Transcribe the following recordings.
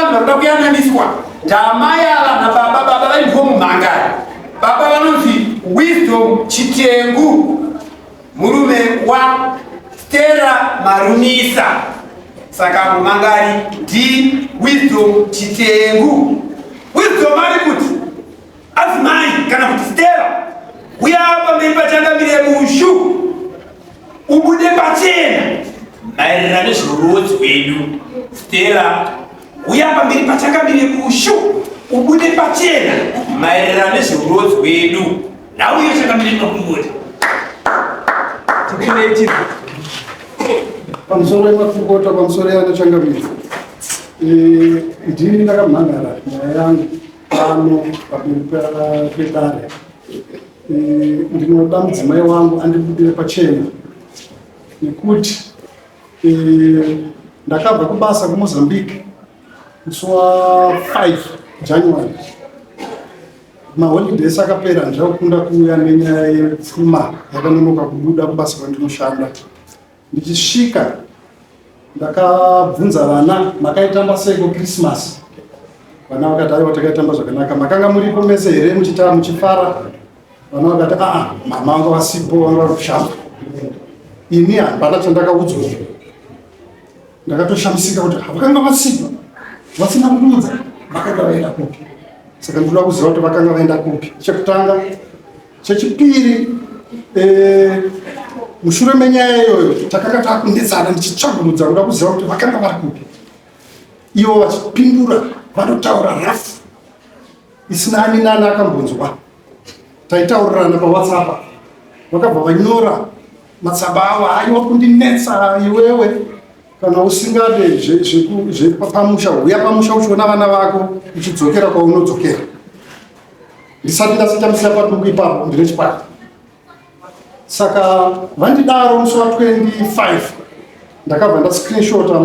vanhu vari kuda kuyananiswa ndamai ava nababa. Baba vari ndivo mumhangari. Baba vanonzi Wisdom Chitengu, murume waStella Marumisa. Saka mumhangari ndi Wisdom Chitengu. Wisdom ari kuti adzimai kana kuti Stella, uya pamberi pachangamire Bushu, ubude pachena maererano nezveurudzi hwedu. Stella, uya pamberi pachangamire Bushu, ubude pachena maererano nezveurudzi hwedu. Nauye changamire makurukota. Tipinei. Pamusoro yemakurukota, pamusoro yeanochangamidza, ndini ndakamhan'ara nyaya yangu pano pamberi pedare. Ndinoda mudzimai wangu andibudire pachena nekuti ndakabva kubasa kuMozambique musi wa5 January. Maholidays akapera, handina kukunda kuuya nenyaya yepfuma yakanonoka kubuda kubasa kwandinoshanda. Ndichisvika ndakabvunza vana, "Makaitamba seiko Christmas?" Vana vakati, "Aiwa, takaitamba zvakanaka." "Makanga muripo mese here muchita muchifara?" Vana vakati, "Aa, mama vanga vasipo, vanga vari kushamba." Ini hapana chandakaudzwa. Ndakatoshamisika kuti vakanga vasipo vasina kundiudza, vakanga vaenda kupi? Saka ndinoda kuziva kuti vakanga vaenda kupi, chekutanga. Chechipiri, mushure menyaya iyoyo takanga takunetsana, ndichitsvagurudza kuda kuziva kuti vakanga vari kupi. Ivo vachipindura, vanotaura rafu isina ani nani akambonzwa. Taitaurirana paWhatsApp, vakabva vanyora matsamba avo, "Aiwa, kundinetsa iwewe. Kana usingade zvepamusha, huya pamusha uchiona vana vako, uchidzokera kwaunodzokera." Ndisati ndasitambisira paduku ipapo, ndine chipata. Saka vandidaro musi wa25, ndakabva ndascreenshota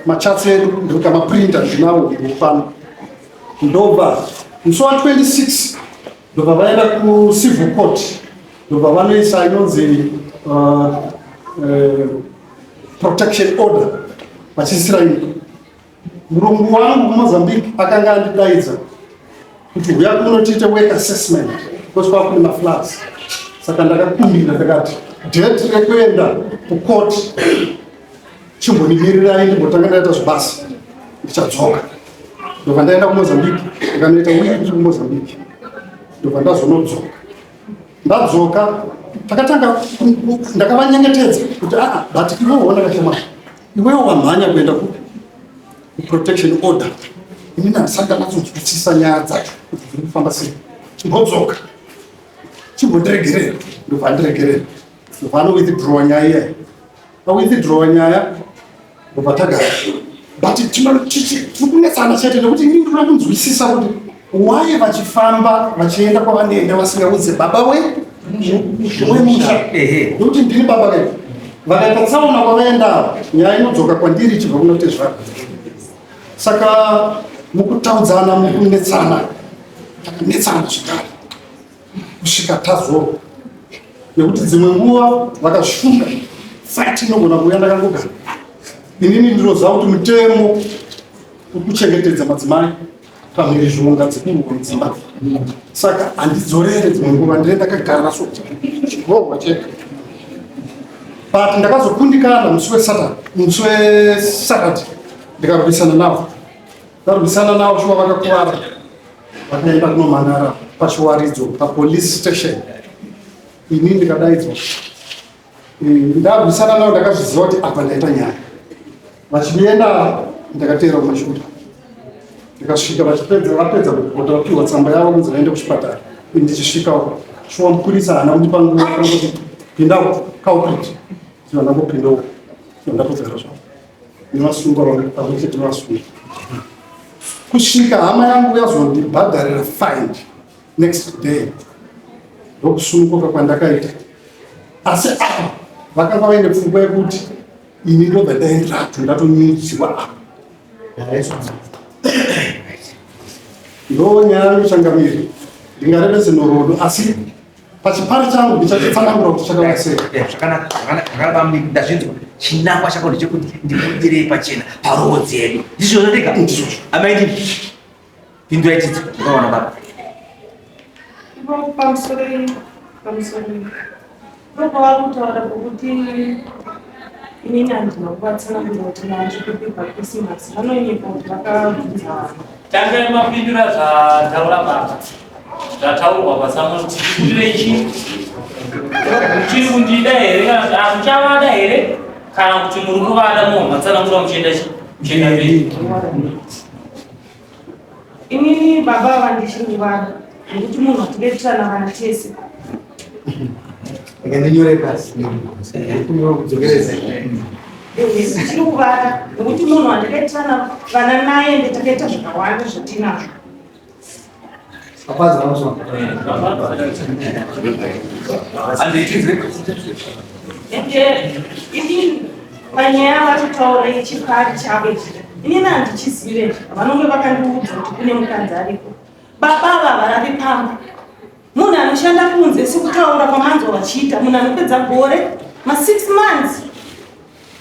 machats edu, ndikamaprinta, ndinawo pano. Ndobva musi wa26 ndobva vaenda kucivil court, ndobva vanoisa inonzi protection order, vachisira ini. Murungu wangu kuMozambique akanga andidaidza kuti huya kuno tiite work assessment because kwakune mafloods. Saka ndakakumbira, ndakati date rekuenda kucourt chimbonimirirai, ndimbotanga ndaita zvibasa, ndichadzoka. Ndobva ndaenda kuMozambique, ndikanoita wiki ndiri kuMozambique, ndobva ndazonodzoka. Ndadzoka takatanga, ndakavanyengetedza kuti, "Aa, but iwe waona kashamwari, iwewo wamhanya kuenda kupi, kuprotection order. Inini handisati ndanyatsonzwisisa nyaya dzacho kuti dziri kufamba sei. Chimbodzoka, chimbondiregerera." Ndobva andiregerera, ndobva anowithdrawa nyaya iyayi. Awithdrawa nyaya, ndobva tagara, but tiri kunetsana chete nekuti inini ndinoda kunzwisisa kuti why vachifamba vachienda kwavanoenda vasingaudze baba wemusha, nekuti ndini baba vedu. Vakaita tsaona kwavaenda, nyaya inodzoka kwandiri ichibva kuna tezvara. Saka mukutaudzana, mukunetsana, takanetsana zvekare kusvika tazorwa, nekuti dzimwe nguva vakasvuka, fight inogona kuuya ndakangogara. Inini ndinoziva kuti mutemo uri kuchengetedza madzimai pamhirizhonga dzekurwa mudzimba, saka handidzorere. Dzimwe nguva ndine ndakagara so, chirohwa chega. But ndakazokundikana musi weSaturday, musi weSaturday ndikarwisana navo. Ndarwisana navo shuwa, vakakuvara, vakaenda kunomhan'ara pachiwaridzo papolice station. Ini ndikadaidzwa. Ndarwisana navo, ndakazviziva kuti apa ndaita nyaya. Vachienda, ndakateera kumashure, ndikasvika vachipedza, vapedza kupota, vapiwa tsamba yavo kunzi vaende kuchipatara. Ini ndichisvikawo, shuwa mupurisa haana kundipa nguva, kuti pindawo culprit. Sio ndangopindawo, ndatogara zvavo nevasungwa vangu pamwe chete nevasungwa, kusvika hama yangu yazondibhadharira fine next day. Ndokusununguka kwandakaita. Asi apa vakanga vaine pfungwa yekuti ini ndobva ndaenderato, ndatonyudziwa apa. Ndo nyaya yangu changamiri. Ndingarevese nhoroondo, asi pachipari changu ndichachitsanangura kuti chakava sei. Zvakanaka, zvakanaka, bamudiki, ndazvinzwa. Chinangwa chako ndechekuti ndibudirei pachena paroho dzedu. Ndizvozvo ndega? Ndizvozvo. Amai ndini. Pindurai tidzo. Ndakaona baba. Ivo pamusoro pamusoro ndipo pavari kutaura pokuti inini handina kuvatsanangura kuti ndandikupi paChristmas, vanonyepa kuti vakabvunza vanhu. Tangai mapindura zvataura baba, zvataurwa pasamuri kuti ndikudirei chii? Muchiri kundida here kana kuti hamuchavada here kana kuti muri kuvada muhwa matsanangura muchienda chi muchienda mberi. Inini baba ava ndichiri kuvada nekuti munhu watingaitirana vana tese. Rega ndinyore pasi. Ndikumbira kudzokeredza. Ndichiri kuvada nekuti munhu wandakaitirana vana naye ende takaita zvakawanda zvatinazvo. Apazi vanoswa. Ende inini panyaya yavarikutaura yechipari chavo ichi, inini handichizive. Vanonge vakandiudza kuti kune mukadzi ariko. Baba ava havarari pamba. Munhu anoshanda kunze sekutaura kwamanzwa vachiita, munhu anopedza gore, ma6 months,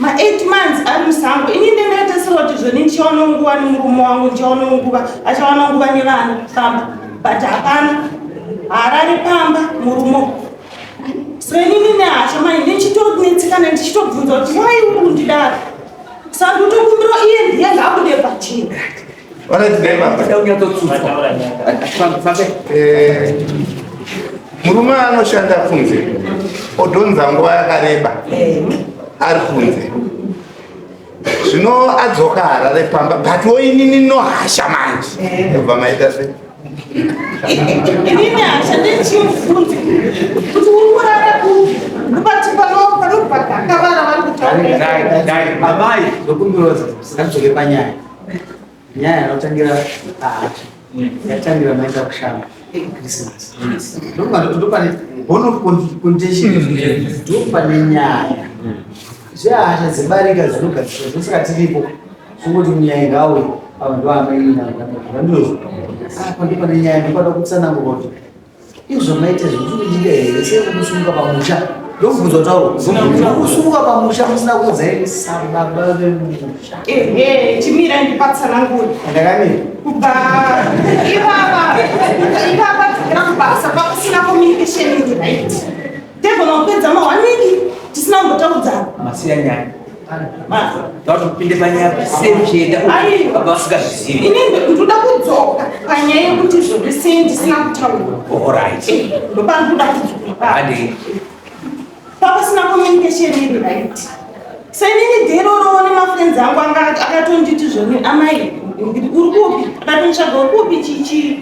ma8 months ari musango. Ini ndindaitarisira kuti zvoni ndichawana nguva nemurume wangu, ndichawana nguva, achawana nguva nevana pamba, but hapana, haarari pamba murume. So inini nehasha mai ndichitonetsekana ndichitobvunza kuti wai uri kundidaro. Saka ndotokumbira iye ndiye ngaabude pachena. Alright, dai baba. Toda kunyatsotsutswa. Fambe. Murume anoshanda kunze odhonza nguva yakareba ari kunze, zvino adzoka Harare pamba, but woinini nohasha manje obva maita sei? Inini hasha ndichimubvunze kuti uri kurara kupi, ndobati panobva gakavara vari kutaura. Amai, ndokumbira ngatidzoke panyaya. Nyaya yanotangira pahasha. Yatangira maenda kushamba. Christmas. Ndopane bone of contention. Ndopane nyaya. Zvehasha dzebarika dzinogadzirwa dzosaka tiripo. Songoti munyaya ngauye. Ava ndo amai ndizvozvo. Apa ndopane nyaya ndopada kutsanangurwa kuti izvo maita zvekuti here sei kumusumuka pamusha, ndokubvunza kutaura kusumuka pamusha musina kuudza sababa vemusha. Ehe, chimira ndipatsanangure. Ndakamira. Kubva ivava dzokera kubasa pakusina communication iri right, tegona kupedza ma1 week tisina kumbotaudzana. Masiya nyaya. Ndauti upinde panyaya sei uchienda Aiwa. baba vasingazvizivi. Ini ndoda kudzoka panyaya yekuti zvoni sei ndisina kutaura. Alright. Ndopandoda kudzoka. Hadi. Papasina communication iri right. Senini dherorowo nemafriends angu anga akatonditi zvoni, amai uri kupi, akatonditsvaga uri kupi chichi,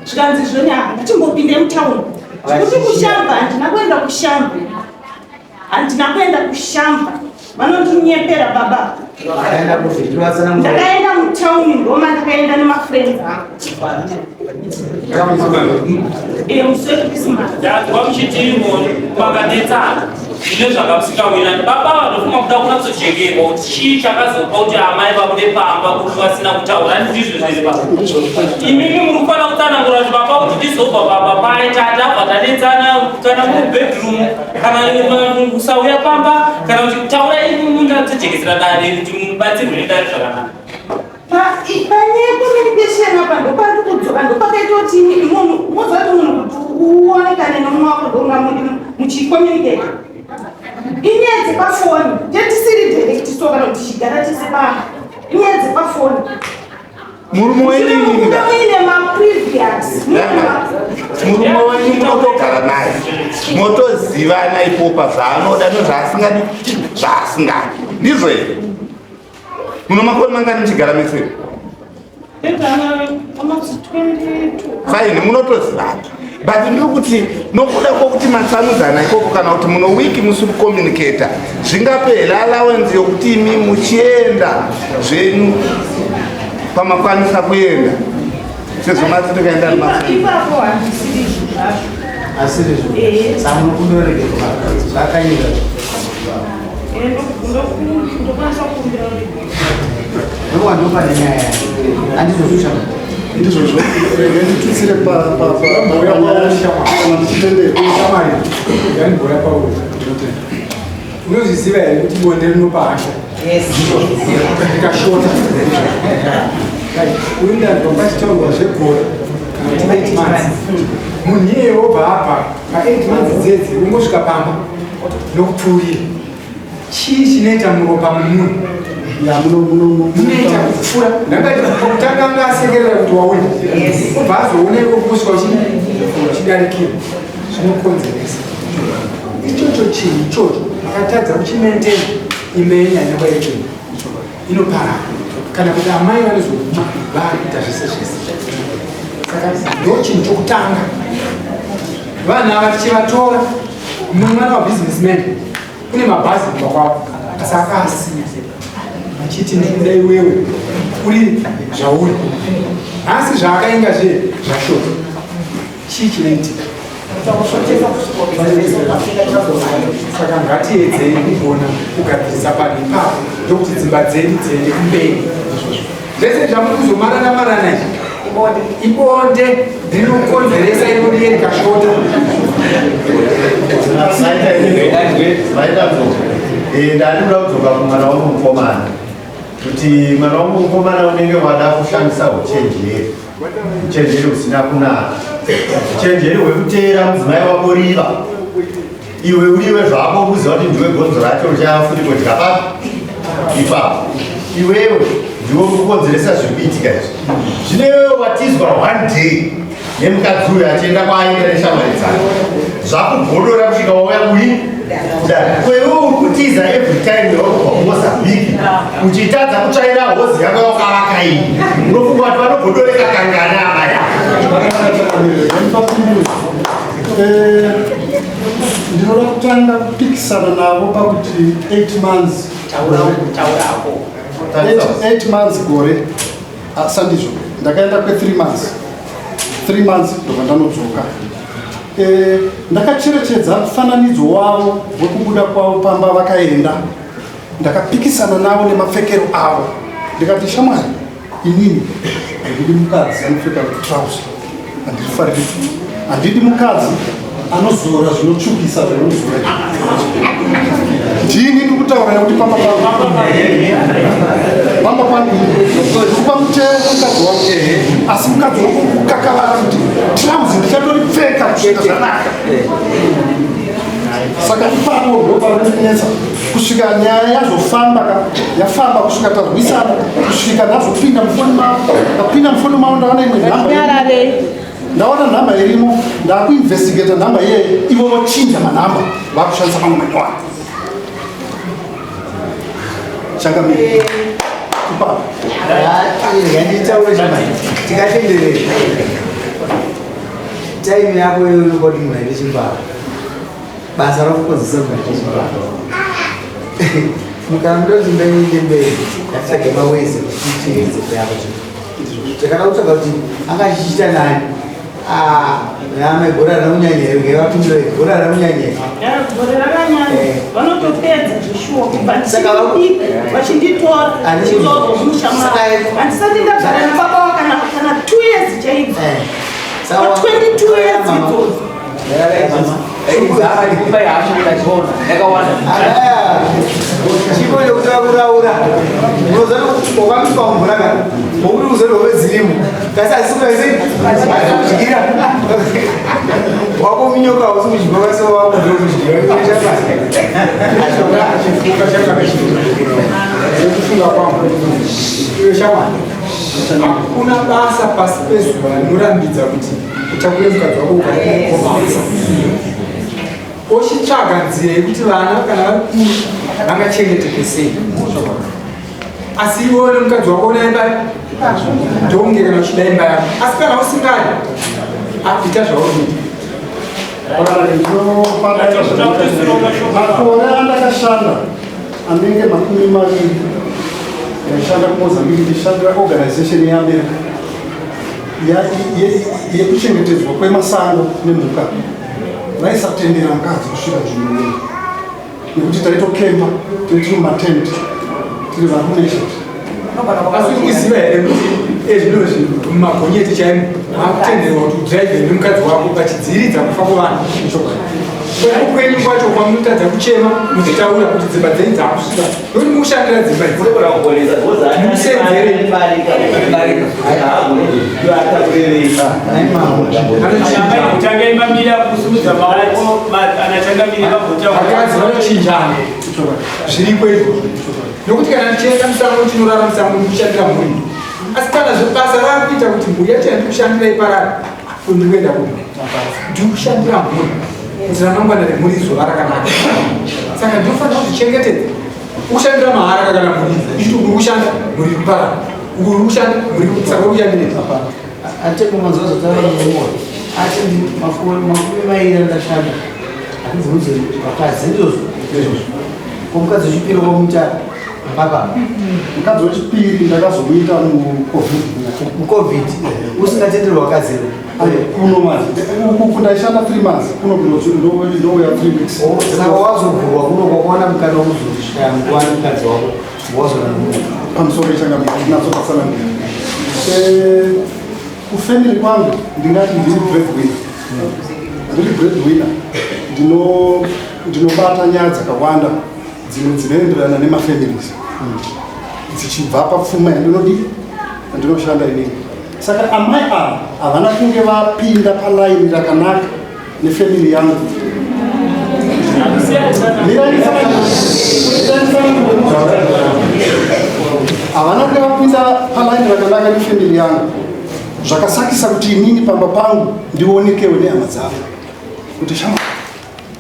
zvikanzi zvoni apa ngatimbopinde mutauni. Zvekuti kushamba handina kuenda kushamba, handina kuenda kushamba, vanondinyepera baba. Akaenda kupi? Ndivatsanangura. Ndakaenda mutauni, ndoma ndakaenda nemafriends angu musi weChristmas. Ndazwa muchitimo pakanetsana zvine zvakamusingawirani. Baba vanofunga kuda kunyatsojekerwa kuti chii chakazopa kuti amai vabude pamba kuti vasina kutaura. Ndizvo zviri baba? Imimi muri kufanira kutsanangura kuti baba kuti ndizobva pamba pai tatabva tanetsana kana mubedroom kana kusauya pamba kana kuti taura imi munyatsojekesera dare kuti mubatsirwe nedare zvakanaka. Panyaya yecommunication apa ndopandi kudzoka, ndopakaita kuti munhu moziva kuti munhu kuti uonekane nomumwe wako ndonga muchicommunicate inyaya dzepafoni, tetisiri direct so kana kuti tichigara tese pamba, inyaya dzepafoni. Murume wenyu Muine muine maprevious. Murume wenyu munotogara naye, motozivana ipopa zvaanoda nezvaasingadi, zvaasingadi, ndizvo here? Muno makore mangani muchigara mese? Almost 22. Fine, munotozivana, but ndiri kuti nokuda kwokuti matsanudzana ikoko kana kuti muno wiki musiri kucommunicata, zvingape here allowance yokuti imi muchienda zvenyu pamakwanisa kuenda sezvo mati tikaenda nemafriends? Ipapo handisiri izvo zvazvo. Asirizvo? Eh. Saka munokumbira regerwa zvakanyika. Ndokwanisa kukumbira ruregerero. Ndokuwa ndopane nyaya, handizvozvo shama? Ndizvozvo, nditutsire panyaya kana ndichitendera. Shamwari, yanimboya pauri. Munozviziva here kuti bonde rinopa hasha? Rikashota. Uyu ndanzwa pachitaurwa zvegore kana kuti 8 months. Munhu iyeye wobva abva pa 8 months dzedzi ungosvika pamba nokupfuurira. Chii chinoita muropa memunhu? Munoita kupfuura. Ndangati pakutanga anga asekerera kuti wauya. Obva azoona iwe kusvika uchidarikira. Zvinokonzeresa. Ichocho chinhu ichocho makatadza kuchimaintain imene nyanya kwaitini inoparara kana kuti amai vanozoguma vakuita zvese zvese. Saka ndo chinhu chokutanga. Vanhu ava tichivatora, mumwe mwana wabusinessman kune mabhazi kumba kwavo asi akaasiya achiti ndikuda iwewe uri zvauri nhasi zvaakainga zve zvashota. Chii chinoitika? Saka ngatiedzei kugona kugadzirisa panhu ipapo ndokuti dzimba dzedu dziende kumberi. Zvese zvamuri kuzomarana marana izvi ibonde rinokonzeresa iroriye rikashota. Ndandinoda kudzoka kumwana wangu mukomana kuti mwana wangu mukomana unenge wada kushandisa uchenjeri Uchenjeri husina kunaka, uchenjeri hwekuteera mudzimai wako riva. Iwe uriwe zvako kuziva kuti ndiwe gonzo racho richaya futi kudya papi ipapo. Iwewe ndiwe uri kukonzeresa zviri kuitika izvi. Zvino iwewe watizwa one day nemukadzi uyu achienda kwaaenda neshamwari dzake, zvakugodora kusvika wauya kuyi ko iwewe uri kutiza every time yauri kubva kumozambique uchitadza kutsvaira hozi yako yakavaka iyi unofunga kuti vanogodoreka kangani amai. Ndinoda kutanga kupikisana navo pakuti 8 months 8 months gore sandizvo ndakaenda kwe 3 months 3 months ndobva ndanodzoka. Ndakacherechedza mufananidzo wavo wekubuda kwavo pamba vakaenda. Ndakapikisana navo nemapfekero avo, ndikati shamwari, inini handidi mukadzi anopfeka trouser, handirifariri, handidi mukadzi anozora zvinotsvukisa zvavanozora. Ndini ndiri kutaura nekuti pamba pangu pamba pangu ndikupa mutemo mukadzi wangu, asi mukadzi wangu kukakavara kuti trouser ndichatoripfeka kusvika zvanaka. Saka ipapo ndopanonetsa kusvika nyaya yazofamba ka yafamba kusvika tarwisana kusvika ndazopinda mufoni mavo, ndapinda mufoni mavo ndaona imwe nhamba, ndaona nhamba irimo, ndakuinvestigata nhamba iyeye, ivo vochinja manhamba vakushandisa mamwe manyowani. Changamire ipapo Nganditaure chimai tikatenderera time yako iyoyo unokoti munhu aite chimbaro basa rokukodzesa munhu aite chimbaro mukana kuti imba iende mberi ngatitsvage mawezi kuti tiiedze kuyako takada kutsvaga kuti anga achichiita nani nama gore rana kunyanya here ngevapindure gore rana kunyanya here gore rakanyanya vanotopedza zvishuwa kubva ndichidiki vachinditora ndichitorwa musha mavo. Handisati ndagara nababa wavo kana 2 years chaidzo. For 22 years idzodzo. Chipo chekuti vakuraura unozati wakamiswa mvura ka wokuti uzoti hove dzirimo kasi asikudyira wako minyoka hausi kudyiwa kasi wako ndokudyiwa. Kufunga kwangu iwe shamwari, hakuna basa pasi pezuva rinorambidza kuti utakure mukadzi wako ukakomasa ochitsvaga nzira yekuti vana kana vari kuru vangachengeteke sei, asi iwewe nemukadzi wako una imba ndonge kana uchida imba yako, asi kana usingadi ita zvauri. Makore andakashanda anenge 20 ndaishanda kuMozambique ndichishandira organization yeAmerica yekuchengetedzwa kwemasango nemhuka. Vaisatendera mukadzi kusvika nzvimbo iyoyo nekuti taitokemba tiri mumatende tiri varume chete. Asi kuziva here kuti ezvino zvinhu mumagonyeti chaimo makutenderwa kuti udhiraivhe nemukadzi wako pachidziiridza kufa kwevanhu? Chokwadi. Koko kwenyu kwacho kwamunotadza kuchema muchitaura kuti dzimba dzenyu dzakusvika nokuti mukushandira dzimba idzi musenzere. Tangai mamira kusimudza maoko anachangamire vambotaura. Vakadzi vanochinjana zviriko izvozvo nokuti kana ndichienda musango ndichinorara musango ndikushandira mhuri asi kana zvebasa rakuita kuti mhuri yacho yandikushandira iparara ndikuenda kuno ndikushandira mhuri kuti ramangwana remhuri izova rakanaka saka ndinofanira kuzvichengetedza ukushandira mahara kana mhuri ichiti uri kushanda mhuri iri kuparara uri kushanda mhuri saka uri kushandira Atemo manzwa zvataura murume ati makore 20 andashanda handibvunze vakadzi ndizvozvo Izvozvo. Ko mukadzi wechipiri wamuita papa? Mukadzi wechipiri ndakazomuita muCovid. MuCovid usingatenderwa vakadzi kuno manje uku ndaishanda 3 months kuno ndouya 3 weeks. Saka wazobvurwa kuno kwakawana mukana wekuzoshaya nguva nemukadzi wako wazona nomunhu. Pamusoro ichangamira ndinatsobatsanangura kufamily kwangu ndingati ndiri breadwinner, ndiri breadwinner, ndinobata nyaya dzakawanda dzimwe dzinoenderana nemafamilies dzichibva papfuma yandinodi yandinoshanda inini. Saka amai ava havana kunge vapinda palaini rakanaka nefamily yangu. Havana kunge vapinda palaini rakanaka nefamily yangu, zvakasakisa kuti inini pamba pangu ndionekewe nehama dzavo kuti shama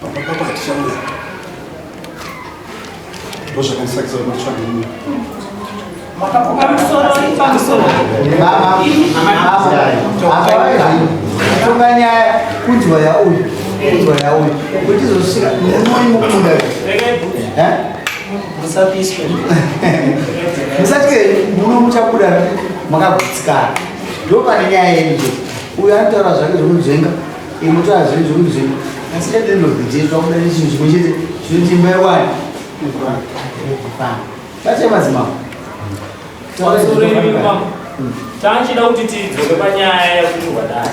pamba pako hatichauya. Ndozvakandisakisa kuti nditsvage munhu. Pamusoro pamusoro. Tonga nyaya kunzwa yauyu kunzwa yauyu kuti izosvika murume mukunda. Musapiswe. Musatye muno muchabuda makagutsikana. Ndo pane nyaya yenyu. Uyu anotaura zvake zvokunzvenga, imwe otaura zvake zvokunzvenga. Asi at the end of the day twakuda nechinhu chimwe chete chinoti imba yekwani. Batai madzimambo. Pamusoro imi mambo. Tachida kuti tidzoke panyaya yekuturwa dare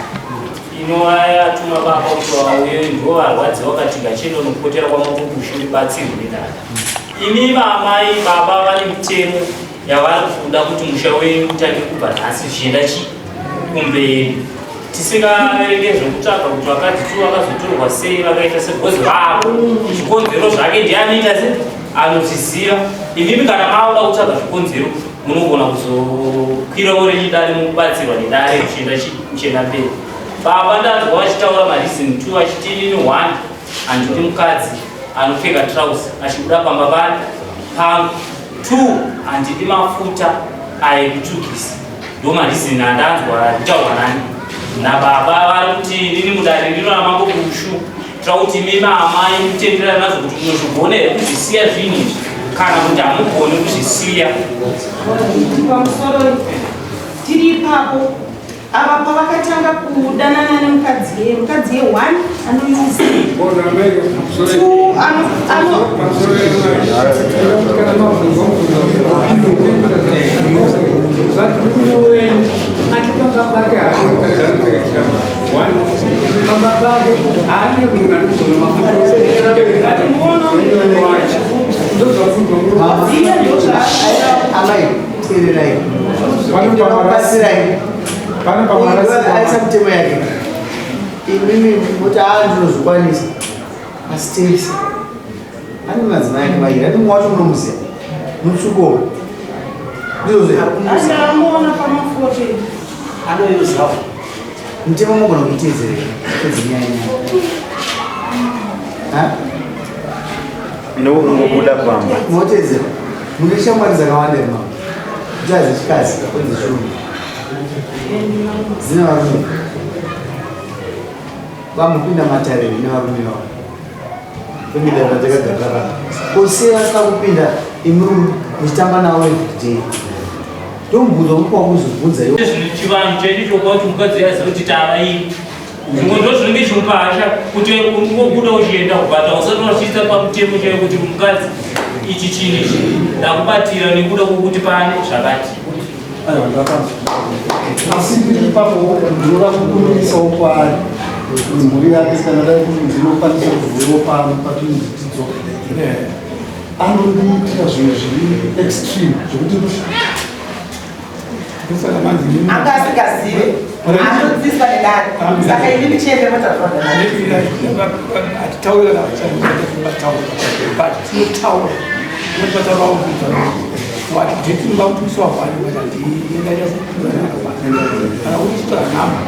inova yatuma baba kuti vauye ndivo varwadziwa vakati ngachienda nokupotera kwamambo Bushu ndibatsirwe nedare. Imi vamai baba vane mitemo yavari kuda kuti musha wenyu utange kubva nhasi zvichienda chi kumberi, tisingaverenge zvekutsvaga kuti vakadzi tu vakazotorwa sei vakaita segozi vavo zvikonzero zvake ndiye anoita se anozviziva. Imimi kana mauda kutsvaga zvikonzero munogona kuzokwirawo renyu dare mukubatsirwa nedare muchienda muchienda mberi. Baba ndanzwa vachitaura mareason two vachiti inini one handidi mukadzi anopfeka trouse achibuda pamba pari pangu, two handidi mafuta aekutsvukisa. Ndo mareason andanzwa kutaurwa nani nababa vari kuti inini mudare ndino ramambo Bushu tira kuti imi maamai mutenderana nazvo kuti munozvigona here kuzvisiya zvinhu izvi kana kuti hamugoni kuzvisiya. Pamusoro tiri ipapo ava pavakatanga kudanana nemukadzi ye mukadzi ye one anoyuza, two ano Amai, teererai. Batsirai. Aisa mitemo yake. Imimi moti aa ndinozvikwanisa. Asi tese. Ane madzimai ake mairi, ane mumwe wacho munomuziva. Mutsuko. Ndizvozvo. Andamuona pamafoto. Anoyozawo. Mutemo munogona kuitedzera pedze nyaya nyaya. Ha? Nokungobuda pamba. Motedzera. Mune shamwari dzakawanda here mama? Kutaa dzechikadzi kwedzechirume. Dzine varume. Vamupinda matare nevarume vavo. Pemida vatakagara pano. Kose vasina kupinda imuri muchitamba navo everyday. Ndomubvunzo mupa kuzobvunza iwo. Zvinhu chivanhu chedu chokuva kuti mukadzi azive kuti tava ini zvimwe ndo zvinenge chimupa hasha kuti ungobuda uchienda kubata usati wachiita pamutemo chaiyo kuti mukadzi ichi chinhu ichi ndakubatira nekuda kwokuti pane zvakati. Aiwa, ndakanzwa. Asi ndiri ipapo ndinoda kukumbirisawo kwaari. Mhuri yake kana dai kuti ndinokwanisa kuzouyawo pano patinzi tidzoke, anondiitira zvinhu zviri extreme zvekuti Anga asingazive, anodzidziswa nedare, saka ini ndichiende mataura. Hatitauri kana vachataura, but tinotaura tinotaura wati date inoda kuti musi wahwani, but kana uchitora nhamba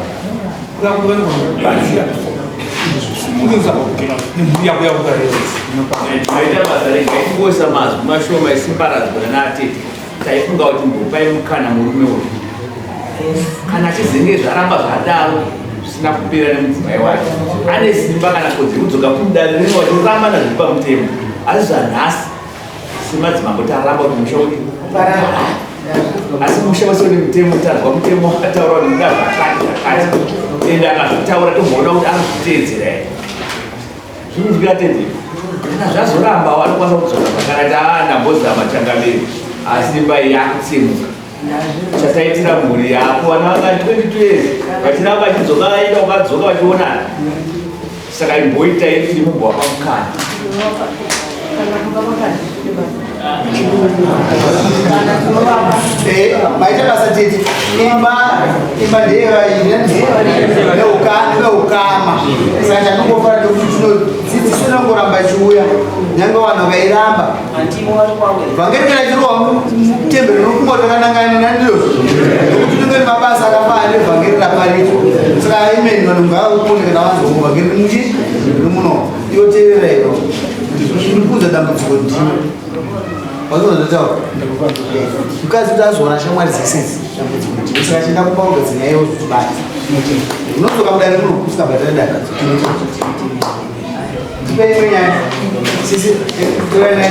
kuda kubatsira unonza nemhuri yako yakukareza. Maita basa. Regai kungoisa mazwi mashoma esimbaradzwa naatete. Taifunga kuti mbopai mukana murume uyu, kana achizenge zvaramba zvadaro zvisina kupera nemudzimai wake, ane simba kana kodzero kudzoka kudare rino vachiramba nazviri pamutemo. Asi zvanhasi semadzimambo taramba kuti musha udi, asi musha wese une mutemo. Tanzwa mutemo wakataura kuti muda zvakati zvakati, ende akazvitaura, tomboona kuti anozviteedzera here. Zvinonzwira tete, kana zvazoramba anokwanisa kudzoka zvakare ti a ndambozama changamiri, asi imba iyi yakutsemuka. Chataitira mhuri yako, vana vanga 22 years vachiramba vachidzoka, vaenda vakadzoka vachionana, saka imboitai kuti mumbowapa mukana. Maita basa tete. Imba ndeyeveukama, saka chandingofara ndekuti tinodzidziso inongoramba ichiuya nyange vanhu vairamba. Vhangeri kana chirohwa mutemberi unofunga kuti rakanangana nandizvo, nekuti tinenge mabasa akafanana nevhangeri raparidzwa. Saka imeni vanhu ngavapone kana vanzwa muvhangeri muchi rimuno iyoteerera iro iri dambudziko ndiwe wazondotaura mukadzi kuti azoona shamwari dzese idzi, dambudziko ndiwe. Saka chienda kumba ugadzira nyaya yozotibata, unodzoka mudare muno usingabhadhari dare. Tipe imwe nyaya sisi, torai.